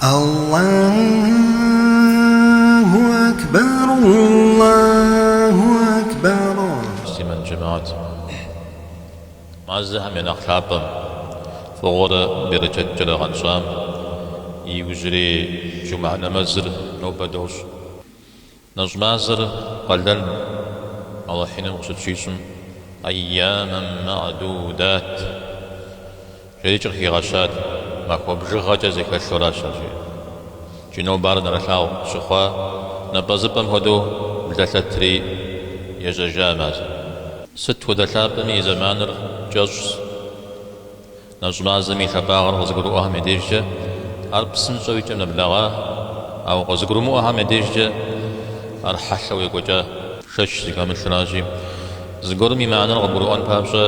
Аллаху акбар, Аллаху акбар. Муслъымэн жэмыхьэт. Мазэхэм я нэхъ лъапӏэм, фӏыгъуэрэ берычэткӏэрэ гъэнщӏам и иужьрей жумыхьэ нэмэзыр нобэ дощӏ. Нэщӏ мазэр къалэн Алыхь Иным къыщытщищӏым, Аййамэн мэгьдудат жерикӏ къыхигъэщат, махуэ бжыгъэкӏэ зэхэлъу аращ ар жиӏэри. Икӏи нобэ ар нэрылъагъу щыхъуа напӏэзыпӏэм хуэдэу блэлъэтри ежьэжа мазэр. Сыт хуэдэ лъапӏэми и зэманыр кӏэщӏщ. Нэщӏ мазэм и лъапӏагъэр къызыгурыӏуэхэм я дежкӏэ ар псынщӏэу и кӏэм нэблэгъа, ауэ къызыгурымыӏуэхэм я дежкӏэ ар хьэлъэу екӏуэкӏа. Шэч зыхэмылъращи, зыгуэрым и мыхьэнэр къыбгурыӏуэн папщӏэ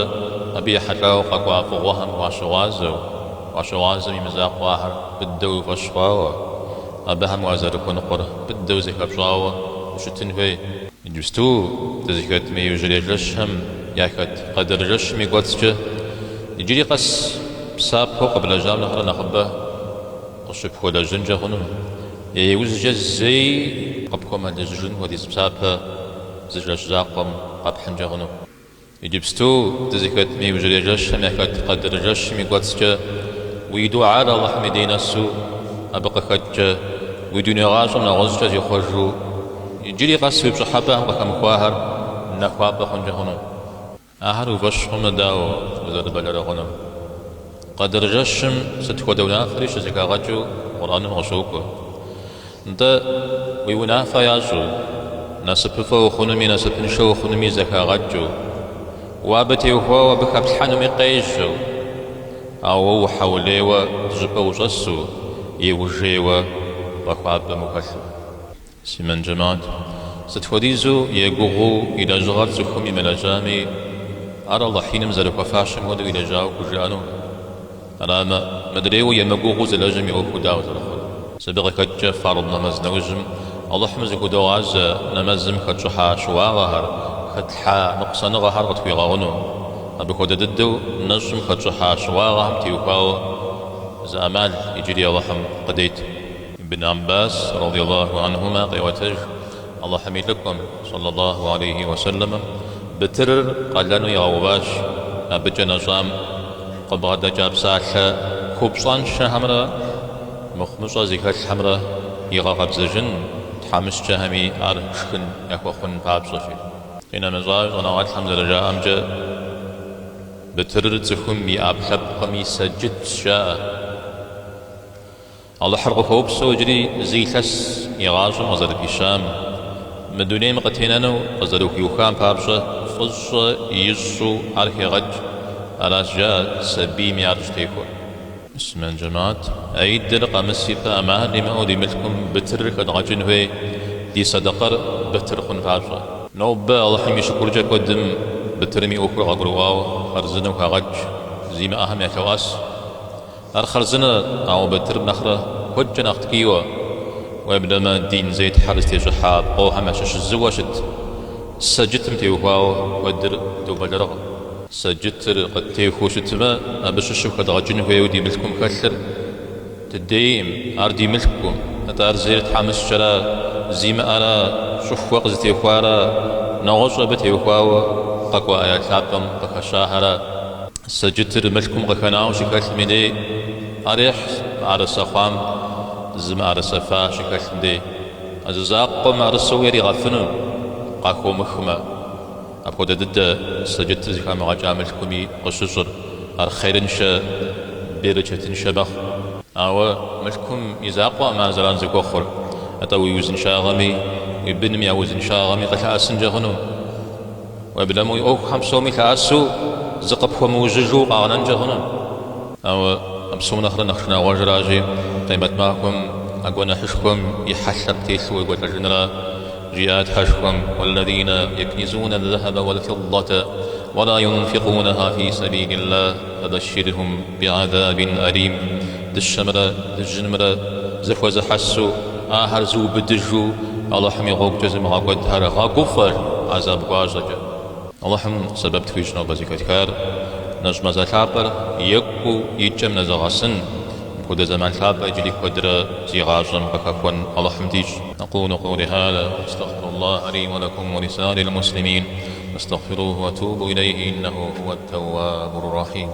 абы ехьэлӏауэ къэкӏуа фӏыгъуэхэм уащыгъуазэу, уащыгъуазэм и мызакъуэу ахэр быдэу уи фӏэщ хъуауэ, абыхэм уазэрыхуэныкъуэр быдэу зыхэпщӏауэ ущытын хуей. Иджыпсту дызыхэт мы иужьрей жэщхэм яхэт Къэдыр жэщым и кӏуэцӏкӏэ иджыри къэс псапэу къэблэжьам нэхърэ нэхъыбэ къыщыпхуэлэжьынкӏэ хъуну, е иужькӏэ зэи къыпхуэмылэжьыжын хуэдиз псапэ зы жэщ закъуэм къэпхьынкӏэ хъуну. Иджыпсту дызыхэт мы иужьрей жэщхэм яхэт Къэдыр жэщым и кӏуэцӏкӏэ уи дугьэр Алыхьым и дей нэсу, абы къыхэкӏкӏэ уи дуней гъащӏэм нэгъуэщӏкӏэ зихъуэжу, иджыри къэс уи пщӏыхьэпӏэхэм къыхэмыхуахэр нахуапӏэ хъункӏэ хъуну. Ахэр уи фӏэщ хъумэ, дауэ узэрыбэлэрыгъынур? Къэдыр жэщым сыт хуэдэ унафэри щызэхагъэкӏыу Къурӏэным къыщокӏуэ. Нтӏэ, уи унафэ ящӏу, насыпыфӏэ ухъунуми насыпыншэ ухъунуми зэхагъэкӏыу, уэ абы теухуауэ абы хэплъхьэнуми къежьэу, ауэ уэ ухьэулейуэ зыщӏыпӏэ ущӏэсу е ужейуэ пӏэ хуабэм ухэлъу. Муслъымэн жэмыхьэт, сыт хуэдизу егугъуу и лэжьыгъэр цӏыхум имылэжьами, ар Алыхь Иным зэрыхуэфащэм хуэдэу илэжьауэ хужыӏэну? Арамэ, мыдрейуэ емыгугъуу зылэжьым и ӏуэхур дауэ зэрыхъур? Мис абы къыхэкӏкӏэ фард нэмэз нэужьым Алыхьым зыхудогъазэ нэмэзым хэтщӏыхьа щыуагъэхэр, хэтлъхьа ныкъусаныгъэхэр къытхуигъэгъуну. Абы хуэдэ дыдэу нэщӏым хэтщӏыхьа щыуагъэхэм теухуауэ зы ӏэмал иджыри Алыхьым къыдет. Ибн Аббас, радиаллаху анхума, къеӏуэтэж, Алыхьым и лӏыкӏуэм, саллаллаху алейхи уэсэлэмым, бытырыр къалэну игъэуващ, абыкӏэ нэщӏам къыбгъэдэкӏа псалъэ купщӏэншэхэмрэ мыхъумыщӏэ зыхэлъхэмрэ игъэкъэбзэжын, тхьэмыщкӏэхэми ар шхын яхуэхъун папщӏэщи. Къинэмыщӏауи, щӏэныгъэлӏхэм зэрыжаӏэмкӏэ, бытырыр цӏыхум и ӏэпкълъэпкъым и сэджытщ, жаӏэ. Алыхьыр къыхуэупсэу иджыри зы илъэс и гъащӏэм къызэрыпищам, мы дунейм къытенэну къызэрыхуиухам папщӏэ фӏыщӏэ ищӏу ар хегъэкӏ, аращ жаӏэ сабийми ар щӏытехуэр. Муслъымэн жэмыхьэт, Гьидыр къэмыс ипэ ӏэмал имыӏэу ди мылъкум бытырыр хэдгъэкӏын хуей, ди сэдэкъэр бытыр хъун папщӏэ. Нобэ Алыхьым и шыкуркӏэ куэдым бытырым и ӏуэхур къагурыӏуауэ хъарзынэу хагъэкӏ, зимыӏэхэм ялъоӏэс. Ар хъарзынэ, ауэ бытырым нэхърэ куэдкӏэ нэхъ ткӏийуэ, уеблэмэ дин зетхьэр зытещӏыхьа пкъохэм ящыщ зыуэ щыт сэджытым теухуауэ куэдыр добэлэрыгъ. Сэджытыр къыттехуэу щытмэ, абы щыщу хэдгъэкӏын хуейуэ ди мылъкум хэлъыр дыдейкъым, ар ди мылъкукъым, атӏэ ар зейр тхьэмыщкӏэра, зимыӏэра, щӏыхуэ къызытехуара, нэгъуэщӏ абы теухуауэ къэкӏуа аят лъапӏэм къыхэщахэра. Сэджытыр мылъкум къыхэнауэ щыхэлъым и дей, ар ехь мыӏэрысэ хъуам зы мыӏэрысэ фа щыхэлъым дей. А зы закъуэм мыӏэрысэу яригъэфыну къахомыхмэ, апхуэдэ дыдэ сэджытыр зыхамыгъэкӏа мылъкуми къыщыщӏыр, ар хъерыншэ, берычэтыншэ мэхъу. Ауэ мылъкум и закъуэкъым ар зэран зыхуэхъур, атӏэ уи узыншагъэми, уи быным я узыншагъэми къылъэӏэсынкӏэ хъуну. Уеблэмэ уи ӏуэхухэм псоми лъэӏэсу зыкъыпхуэмыужьыжу укъагъэнэнкӏэ хъуну. Ауэ а псом нэхърэ нэхъ шынагъуэжыращи, Къемэт махуэм а гуэныхьышхуэм и хьэлъэр птелъу уекӏуэлӏэжынра, жиӏа Тхьэшхуэм, Уэллэзинэ екнизунэ зэхьэбэ уэлфиддэтэ уэла юнфикъунэха фи сэбилиллах фэбэщирхум бигьэзабин алим, дыщэмрэ дыжьынымрэ зэхуэзыхьэсу, ахэр зыубыдыжу Алыхьым и гъуэгукӏэ зымыгъэкӏуэдхэр гъэгуфӏэ гӏэзаб гуащӏэкӏэ. Алыхьым сэбэп тхуищӏ нобэ зэхэтхар, нэщӏ мазэ лъапӏэр екӏуу и кӏэм нэзыгъэсын. Мыпхуэдэ зэман лъапӏэ иджыри куэдрэ зи гъащӏэм къыхэхуэн Алыхьым дищӏ. Акъулу къаули хаза, астагъфируллахьа ли уа лакум уа лисаирил муслимин, фастагъфиругьу уа тубу илейхи иннаху хуа ттауабур рахьим.